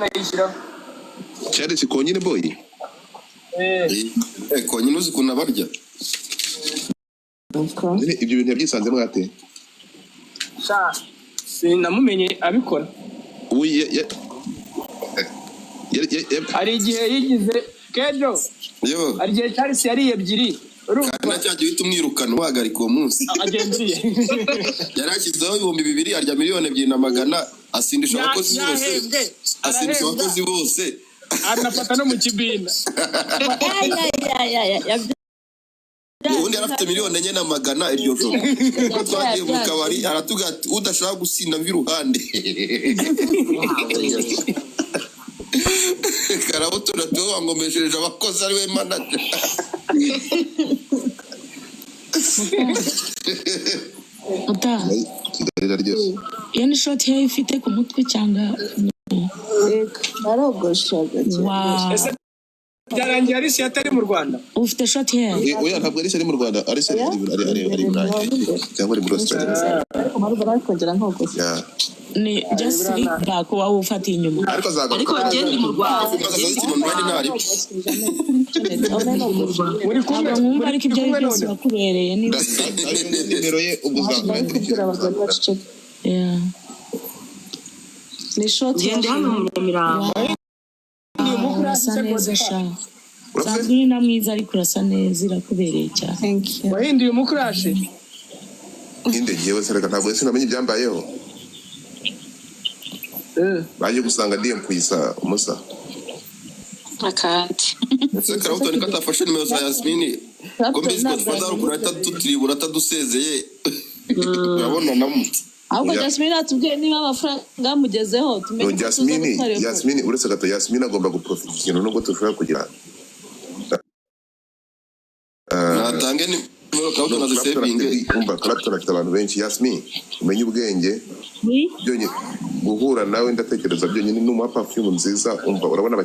Nayishyiraho. Charles Konyine boy. Eh. Eh, Konyine uzi ukuntu abarya. Nyine ibyo bintu yabyisanzemo ate? Sha, sinamumenye abikora. Ubu Hari igihe yigize kejo. Yo. Hari igihe Charles yariye ebyiri, urumva? Kandi na cya gihe uhita umwirukana, uhagarika uwo munsi. Agenziye. Yari ashyizeho 2000, arya miliyoni 2 na magana, asindisha abakozi bose. Yahembwe. Asindisha Arahembwa. abakozi bose. Anafata no mu kibina. Ubundi yari afite miliyoni 4 na magana iryo joro. Ubwo twagiye mu kabari, aratubwira ati: "Udashaka gusinda, mva iruhande." Karabutura tuwe wangomeshereje abakozi, ari we manager. Uta. Kigali iraryoshye. Iyo ni short hair ifite ku mutwe cyangwa? Yego, narogoshaga cyane. Wow. Ese byarangiye Alice atari mu Rwanda? Ufite short hair. Oya, ntabwo Alice ari mu Rwanda. Alice ari i Burayi cyangwa ari muri Australia. Ariko mpamvu nawe kongera nkogosha. Yeah. Ni just slick back waba ufatiye inyuma. Ariko azagaruka. Ariko njye ndi mu Rwanda. Online ntari. Muri kumwe? Ntabwo nkumva, ariko ibyo ari Muri kumwe byose none? urakubereye niba Nimero ye ubwo Nari kubwira abagore baceceka. Yeah. Ni short. Njye ndi hano mu Nyamirambo. Urasa neza sha. Usanzwe uri na mwiza, ariko urasa neza, irakubereye cyane. Thank you. Wahinduye umukurashe. Inde ngewe sereka ntabwo sinamenye ibyambayeho. Baje gusanga DM kuyisa umusa. Akandi. Ese Karawutoni ko atafashe nimero za Yasmini, ko mbizi ko dufata hari ukuntu ahita dutiribura atadusezeye, urabona namutse. Ahubwo Yeah. Jasmine atubwiye niba amafaranga yamugezeho, tumenye No, ko tuza Jasmine, gutwara iyo. Yasmini, uretse gato, Yasmini agomba guprofita ikintu nubwo dushobora kugira Natange nimero Karawutoni No, Clapton azisevinge. Umva, Clapton afite abantu benshi. Yasmin, umenye ubwenge. Oui. Byonyine guhura nawe, ndatekereza byonyine numuha perfume nziza, umva, urabona.